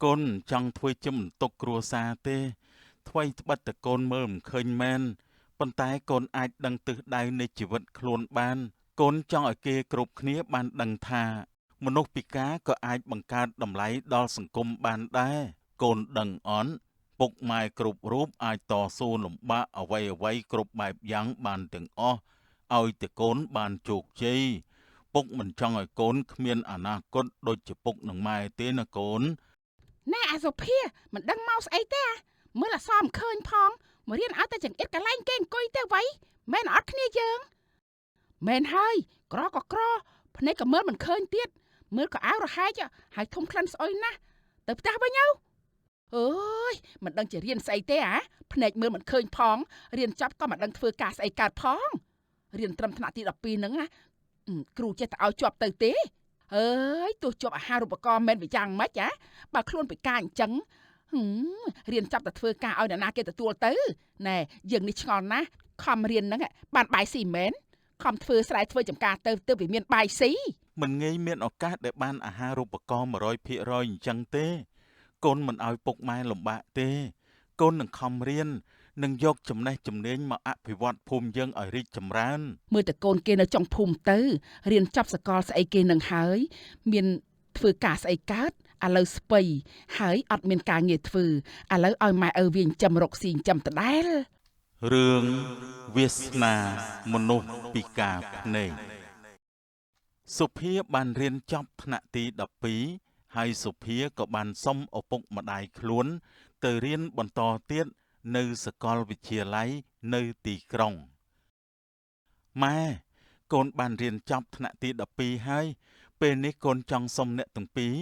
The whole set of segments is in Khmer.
កូនមិនចង់ធ្វើជាបន្ទុកគ្រួសារទេថ្វីត្បិតតែកូនមើលមិនឃើញមែនប៉ុន្តែកូនអាចដឹងទិសដៅនៃជីវិតខ្លួនបាន កូនចង់ឲ្យគេគ្រប់គ្នាបានដឹងថា មនុស្សពិការក៏អាចបង្កើតតម្លៃដល់សង្គមបានដែរកូនដឹងអន់ពុកម៉ែគ្រប់រូបអាចតស៊ូលំបាកអ្វីអ្វីគ្រប់បែបយ៉ាងបានទាំងអស់ឲ្យតែកូនបានជោគជ័យពុកមិនចង់ឲ្យកូនគ្មានអនាគតដូចជាពុកនិងម៉ែទេណាកូន ណែអាសុភាមិនដឹងមកស្អីទេអាមើលអសមឃើញផងមករៀនឲ្យតែចង្អៀតកន្លែងគេអង្គុយទេវៃមែនអត់គ្នាយើងមែនហើយក្រក៏ក្រភ្នែកក៏មើលមិនឃើញទៀតមើលក៏អៅរហែកហើយធំក្លិនស្អុយណាស់ទៅផ្ទះវិញទៅអើយមិនដឹងជារៀនស្អីទេអាភ្នែកមើលមិនឃើញផងរៀនចប់ក៏មិនដឹងធ្វើការស្អីកើតផងរៀនត្រឹមថ្នាក់ទី12ហ្នឹងណាគ្រូចេះតែឲ្យជាប់ទៅទេអើយទោះជាប់អាហារូបករណ៍មិនវាយ៉ាងម៉េចហ៎បើខ្លួនពិការអញ្ចឹងរៀនចាប់តែធ្វើការឲ្យនរណាគេទទួលទៅណែយើងនេះឆ្ងល់ណាស់ខំរៀនហ្នឹងបានបាយស៊ីមែនខំធ្វើស្រែធ្វើចំការទៅទៅវាមានបាយស៊ី មិនងាយមានឱកាសដែលបានអាហារូបករណ៍100%អញ្ចឹងទេកូនមិនឲ្យពុកម៉ែលំបាកទេកូននឹងខំរៀននឹងយកចំណេះជំនាញមកអភិវឌ្ឍភូមិយើងឲ្យរីកចម្រើន មើលតែកូនគេនៅចុងភូមិទៅរៀនចប់សកលស្អីគេនឹងហើយមានធ្វើការស្អីកើតឥឡូវស្ពៃហើយអត់មានការងារធ្វើឥឡូវឲ្យម៉ែឪវាចិញ្ចឹមរកស៊ីចិញ្ចឹមដដែល រឿងវាសនាមនុស្សពិការភ្នែកសុភាបានរៀនចប់ថ្នាក់ទី12ហើយសុភាក៏បានសុំឪពុកម្ដាយខ្លួន ទៅរៀនបន្តទៀតនៅសាកលវិទ្យាល័យនៅទីក្រុងម៉ែកូនបានរៀនចប់ថ្នាក់ទី12ហើយពេលនេះកូនចង់សុំអ្នកទាំងពីរ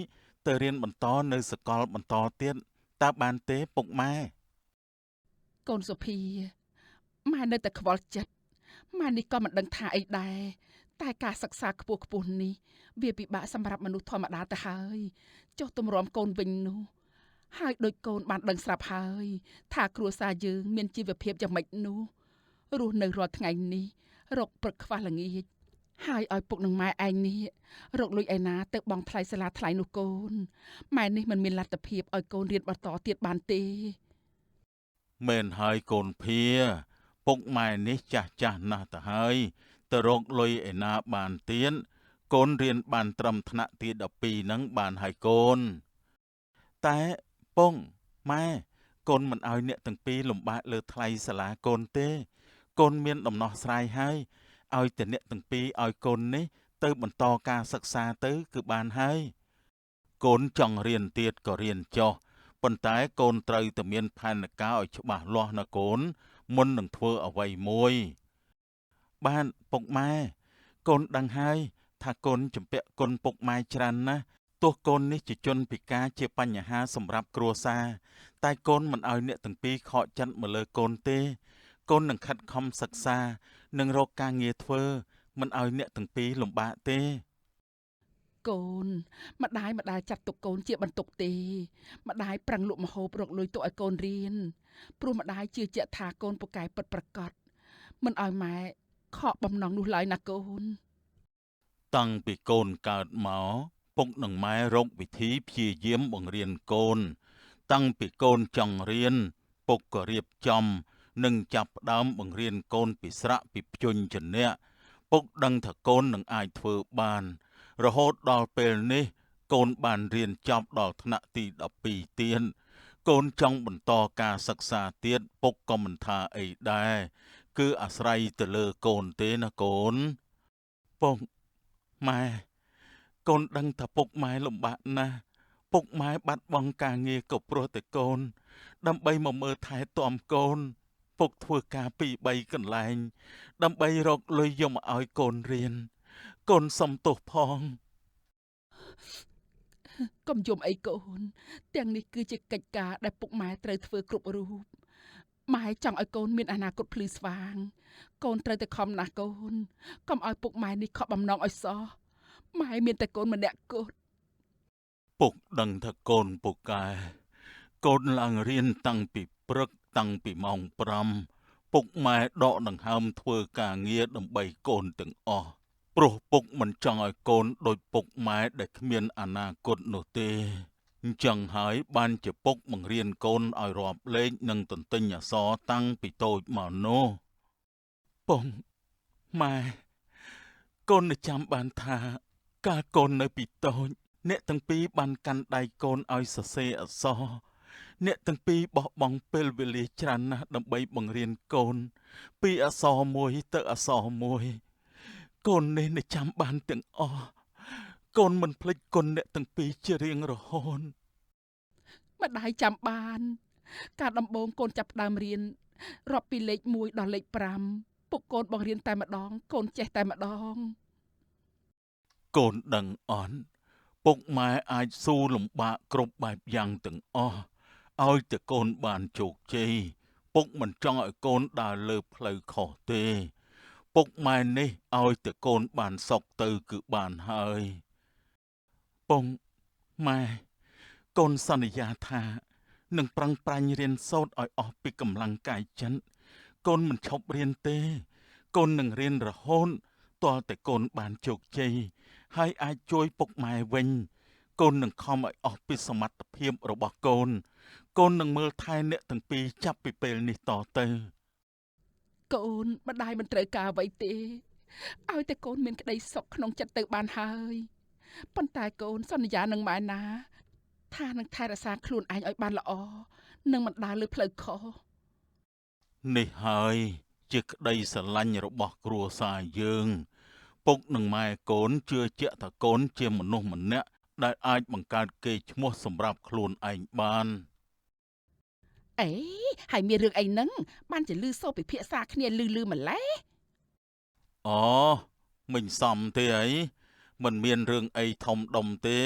ទៅរៀនបន្តនៅសាកលបន្តទៀតតើបានទេពុកម៉ែ កូនសុភាម៉ែនៅតែខ្វល់ចិត្តម៉ែនេះក៏មិនដឹងថាអីដែរតែការសិក្សាខ្ពស់ខ្ពស់នេះវាពិបាកសម្រាប់មនុស្សធម្មតាទៅហើយចុះទម្រាំកូនវិញនោះហើយដូចកូនបានដឹងស្រាប់ហើយថាគ្រួសារយើងមានជីវភាពយ៉ាងម៉េចនោះរស់នៅរាល់ថ្ងៃនេះរកព្រឹកខ្វះល្ងាចហើយឲ្យពុកនឹងម៉ែឯងនេះរកលុយឯណាទៅបង់ថ្លៃសាលាថ្លៃនោះកូនម៉ែនេះមិនមានលទ្ធភាពឲ្យកូនរៀនបន្តទៀតបានទេ មែនហើយកូនភាពុកម៉ែនេះចាស់ចាស់ណាស់ទៅហើយទៅរកលុយឯណាបានទៀតកូនរៀនបានត្រឹមថ្នាក់ទី12ហ្នឹងបានហើយកូនតែពងម៉ែកូនមិនឲ្យអ្នកទាំងពីរលំបាកលើថ្លៃសាលាកូនទេ កូនមានដំណោះស្រាយហើយឲ្យតែអ្នកទាំងពីរឲ្យកូននេះទៅបន្តការសិក្សាទៅគឺបានហើយកូនចង់រៀនទៀតក៏រៀនចុះប៉ុន្តែកូនត្រូវតែមានផែនការឲ្យច្បាស់លាស់ណាកូនមុននឹងធ្វើអ្វីមួយបានពុកម៉ែកូនដឹងហើយថាកូនជំពាក់គុណពុកម៉ែច្រើនណាស់ទោះកូននេះជាជនពិការជាបញ្ហាសម្រាប់គ្រួសារតែកូនមិនឲ្យអ្នកទាំងពីរខកចិត្តមកលើកូនទេកូននឹងខិតខំសិក្សានិងរកការងារធ្វើមិនឲ្យអ្នកទាំងពីរលំបាកទេ កូនម្ដាយម្ដាយចាត់ទុកកូនជាបន្ទុកទេម្ដាយប្រឹងលក់ម្ហូបរកលុយទុកឲ្យកូនរៀនព្រោះម្ដាយជឿជាក់ថាកូនពូកែពិតប្រាកដមិនឲ្យម៉ែខកបំណងនោះឡើយណាកូន តាំងពីកូនកើតមកពុកនិងម៉ែរកវិធីព្យាយាមបង្រៀនកូន តាំងពីកូនចង់រៀនពុកក៏រៀបចំនិងចាប់ផ្ដើមបង្រៀនកូនពីស្រៈពីភ្ជញ្ជនៈពុកដឹងថាកូននឹងអាចធ្វើបាន រហូតដល់ពេលនេះ កូនបានរៀនចប់ដល់ថ្នាក់ទី12ទៀតកូនចង់បន្តការសិក្សាទៀតពុកក៏មិនថាអីដែរគឺអាស្រ័យទៅលើកូនទេណាកូនពុកម៉ែកូនដឹងថាពុកម៉ែលំបាកណាស់ពុកម៉ែបាត់បង់ការងារក៏ព្រោះតែកូន ដើម្បីមកមើលថែទាំកូនពុកធ្វើការពីរបីកន្លែង ដើម្បីរកលុយយកមកឲ្យកូនរៀនកូនសុំទោសផង កុំយំអីកូនទាំងនេះគឺជាកិច្ចការដែលពុកម៉ែត្រូវធ្វើគ្រប់រូបម៉ែចង់ឲ្យកូនមានអនាគតភ្លឺស្វាង កូនត្រូវតែខំណាស់កូនកុំឲ្យពុកម៉ែនេះខកបំណងឲ្យសោះម៉ែមានតែកូនម្នាក់គត់ ពុកដឹងថាកូនពូកែកូនឡើងរៀនតាំងពីព្រឹកតាំងពីម៉ោង5ពុកម៉ែដកដង្ហើមធ្វើការងារដើម្បីកូនទាំងអស់ព្រោះពុកមិនចង់ឲ្យកូនដូចពុកម៉ែដែលគ្មានអនាគតនោះទេ អញ្ចឹងហើយបានជាពុកបង្រៀនកូនឲ្យរាប់លេខនិងទន្ទិញអក្សរតាំងពីតូចមកនោះពងម៉ែកូននៅចាំបានថាកាលកូននៅពីតូចអ្នកទាំងពីរបានកាន់ដៃកូនឲ្យសរសេរអក្សរអ្នកទាំងពីរបោះបង់ពេលវេលាច្រើនណាស់ដើម្បីបង្រៀនកូនពីអក្សរមួយទៅអក្សរមួយកូននេះនៅចាំបានទាំងអស់កូនមិនភ្លេចគុណអ្នកទាំងពីរជារៀងរហូតម្ដាយចាំបាន កាលដំបូងកូនចាប់ផ្ដើមរៀនរាប់ពីលេខ1ដល់លេខ5ពុកកូនបង្រៀនតែម្ដងកូនចេះតែម្ដងកូនដឹងអន់ពុកម៉ែអាចស៊ូលំបាកគ្រប់បែបយ៉ាងទាំងអស់ឲ្យតែកូនបានជោគជ័យពុកមិនចង់ឲ្យកូនដើរលើផ្លូវខុសទេពុកម៉ែនេះឲ្យតែកូនបានសុខទៅគឺបានហើយពងម៉ែកូនសន្យាថានឹងប្រឹងប្រែងរៀនសូត្រឲ្យអស់ពីកម្លាំងកាយចិត្តកូនមិនឈប់រៀនទេកូននឹងរៀនរហូតទាល់តែកូនបានជោគជ័យហើយអាចជួយពុកម៉ែវិញកូននឹងខំឲ្យអស់ពីសមត្ថភាពរបស់កូនកូននឹងមើលថែអ្នកទាំងពីរចាប់ពីពេលនេះតទៅកូនម្ដាយមិនត្រូវការអ្វីទេឲ្យតែកូនមានក្តីសុខក្នុងចិត្តទៅបានហើយប៉ុន្តែកូនសន្យានឹងម៉ែណាថានឹងថែរក្សាខ្លួនឯងឲ្យបានល្អនិងមិនដើរលើផ្លូវខុសនេះហើយជាក្តីស្រឡាញ់របស់គ្រួសារយើងពុកនិងម៉ែកូនជឿជាក់ថាកូនជាមនុស្សម្នាក់ដែលអាចបង្កើតកេរ្តិ៍ឈ្មោះសម្រាប់ខ្លួនឯងបានអេហើយមានរឿងអីហ្នឹងបានជាលឺសូរពិភាក្សាគ្នាលឺលឺម្ល៉េះអូមិនសមទេអីមិនមានរឿងអីធំដុំទេ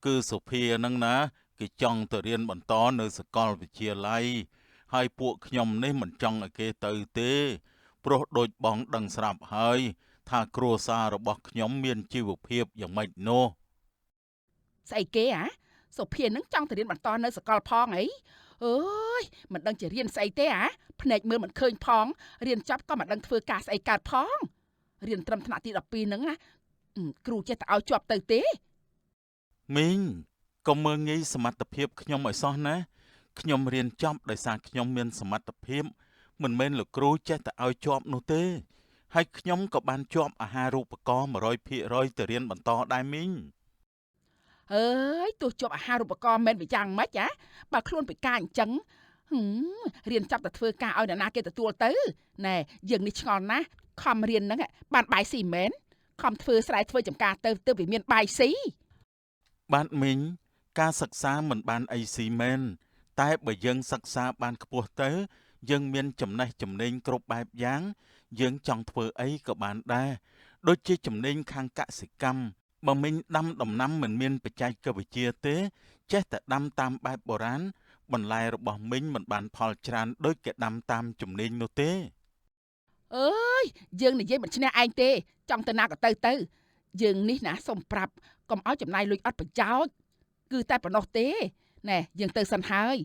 គឺសុភាហ្នឹងណាគេចង់ទៅរៀនបន្តនៅសាកលវិទ្យាល័យហើយពួកខ្ញុំនេះមិនចង់ឲ្យគេទៅទេព្រោះដូចបងដឹងស្រាប់ហើយថាគ្រួសាររបស់ខ្ញុំមានជីវភាពយ៉ាងម៉េចនោះស្អីគេហ៎សុភានឹងចង់ទៅរៀនបន្តនៅសាកលផងអីអើយមិនដឹងជារៀនស្អីទេហ៎ភ្នែកមើលមិនឃើញផងរៀនចប់ក៏មិនដឹងធ្វើការស្អីកើតផងរៀនត្រឹមថ្នាក់ទី12ហ្នឹងណាគ្រូចេះតែឲ្យជាប់ទៅទេមីងកុំមើលងាយសមត្ថភាពខ្ញុំឲ្យសោះណាខ្ញុំរៀនចប់ដោយសារខ្ញុំមានសមត្ថភាពមិនមែនលោកគ្រូចេះតែឲ្យជាប់នោះទេហើយខ្ញុំក៏បានជាប់អាហារូបករណ៍100%ទៅរៀនបន្តដែរមីងអើយទោះជាប់អាហារូបករណ៍មិនវាយ៉ាងម៉េចហ៎បើខ្លួនពិការអញ្ចឹងរៀនចាប់តែធ្វើការឲ្យនរណាគេទទួលទៅណែយើងនេះឆ្ងល់ណាស់ខំរៀនហ្នឹងបានបាយស៊ីមែនខំធ្វើស្រែធ្វើចំការទៅទើបវាមានបាយស៊ីបាទមីងការសិក្សាមិនបានអីស៊ីមែនតែបើយើងសិក្សាបានខ្ពស់ទៅយើងមានចំណេះជំនាញគ្រប់បែបយ៉ាងយើងចង់ធ្វើអីក៏បានដែរដូចជាជំនាញខាងកសិកម្មបើមីងដាំដំណាំមិនមានបច្ចេកវិទ្យាទេចេះតែដាំតាមបែបបុរាណបន្លែរបស់មីងមិនបានផលច្រើនដូចគេដាំតាមជំនាញនោះទេអើយយើងនិយាយមិនឈ្នះឯងទេចង់ទៅណាក៏ទៅទៅយើងនេះណាសូមប្រាប់កុំឲ្យចំណាយលុយអត់ប្រយោជន៍គឺតែប៉ុណ្ណោះទេណែយើងទៅសិនហើយ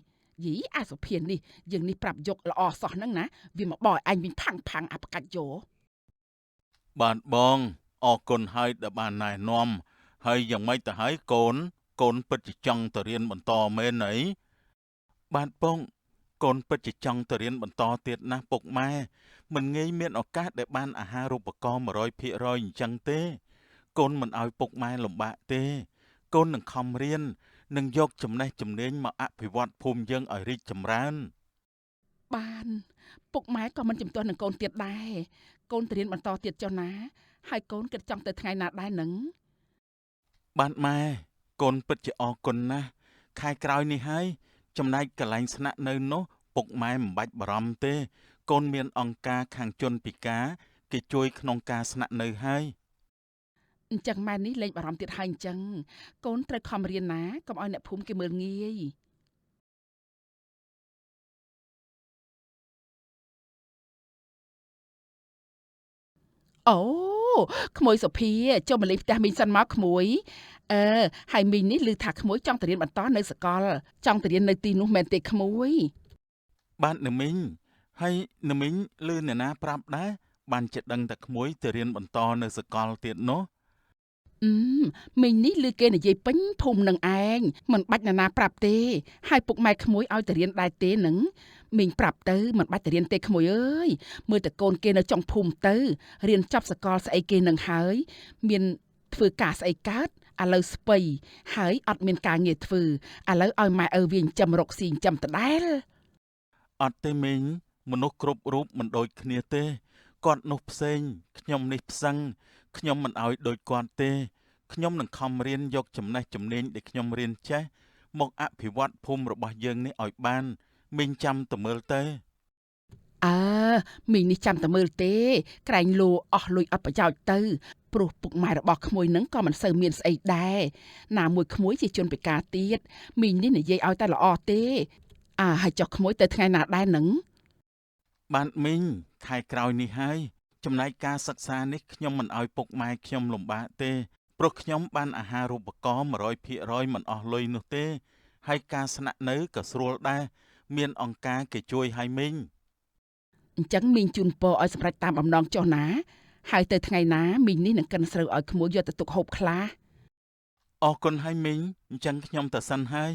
យីអាសុភានេះយើងនេះប្រាប់យកល្អសោះហ្នឹងណាវាមកបោឲ្យឯងវិញផាំងផាំងអាប្រកាច់យោបាទបងអរគុណហើយដែលបានណែនាំហើយយ៉ាងម៉េចទៅហើយកូនកូនពិតជាចង់ទៅរៀនបន្តមែនអីបាទបងកូនពិតជាចង់ទៅរៀនបន្តទៀតណាស់ពុកម៉ែមិនងាយមានឱកាសដែលបានអាហារូបករណ៍100%អញ្ចឹងទេកូនមិនឲ្យពុកម៉ែលំបាកទេកូននឹងខំរៀននឹងយកចំណេះជំនាញមកអភិវឌ្ឍភូមិយើងឲ្យរីកចម្រើនបានពុកម៉ែក៏មិនជំទាស់នឹងកូនទៀតដែរកូនទៅរៀនបន្តទៀតចុះណាហើយកូនគិតចង់ទៅថ្ងៃណាដែរនឹងបាទម៉ែកូនពិតជាអរគុណណាស់ខែក្រោយនេះហើយចំណែកកន្លែងស្នាក់នៅនោះពុកម៉ែមិនបាច់បារម្ភទេកូនមានអង្គការខាងជនពិការគេជួយក្នុងការស្នាក់នៅហើយអញ្ចឹងម៉ែនេះលែងបារម្ភទៀតហើយអញ្ចឹងកូនត្រូវខំរៀនណាកុំឲ្យអ្នកភូមិគេមើលងាយអូក្មួយសុភាចូលមកលេងផ្ទះមីងសិនមកក្មួយអឺហើយមីងនេះឮថាក្មួយចង់ទៅរៀនបន្តនៅសាកលចង់ទៅរៀននៅទីនោះមែនទេក្មួយបាទណាមីងហើយណាមីងឮអ្នកណាប្រាប់ដែរបានជាដឹងតែក្មួយទៅរៀនបន្តនៅសាកលទៀតនោះ អឺមីងនេះឮគេនិយាយពេញភូមិនឹងឯងមិនបាច់នរណាប្រាប់ទេហើយពុកម៉ែក្មួយឲ្យទៅរៀនដែរទេនឹងមីងប្រាប់ទៅមិនបាច់ទៅរៀនទេក្មួយអើយមើលតែកូនគេនៅចុងភូមិទៅរៀនចប់សកលស្អីគេនឹងហើយមានធ្វើការស្អីកើតឥឡូវស្ពៃហើយអត់មានការងារធ្វើឥឡូវឲ្យម៉ែឪវាចិញ្ចឹមរកស៊ីចិញ្ចឹមដដែលអត់ទេមីងមនុស្សគ្រប់រូបមិនដូចគ្នាទេគាត់នោះផ្សេងខ្ញុំនេះផ្សឹងខ្ញុំមិនឲ្យដូចគាត់ទេខ្ញុំនឹងខំរៀនយកចំណេះជំនាញដែលខ្ញុំរៀនចេះមកអភិវឌ្ឍភូមិរបស់យើងនេះឲ្យបានមីងចាំទៅមើលទេអើមីងនេះចាំតែមើលទេក្រែងលោអស់លុយអត់ប្រយោជន៍ទៅព្រោះពុកម៉ែរបស់ក្មួយនឹងក៏មិនសូវមានស្អីដែរណាមួយក្មួយជាជនពិការទៀតមីងនេះនិយាយឲ្យតែល្អទេអើហើយចុះក្មួយទៅថ្ងៃណាដែរនឹងបានមីងខែក្រោយនេះហើយចំណែកការសិក្សានេះខ្ញុំមិនឲ្យពុកម៉ែខ្ញុំលំបាកទេព្រោះខ្ញុំបានអាហារូបករណ៍100%មិនអស់លុយនោះទេហើយការស្នាក់នៅក៏ស្រួលដែរមានអង្គការគេជួយឲ្យមីងអញ្ចឹងមីងជូនពរឲ្យសម្រេចតាមបំណងចុះណាហើយទៅថ្ងៃណាមីងនេះនឹងកិនស្រូវឲ្យក្មួយយកទៅទុកហូបខ្លះអរគុណហើយមីងអញ្ចឹងខ្ញុំទៅសិនហើយ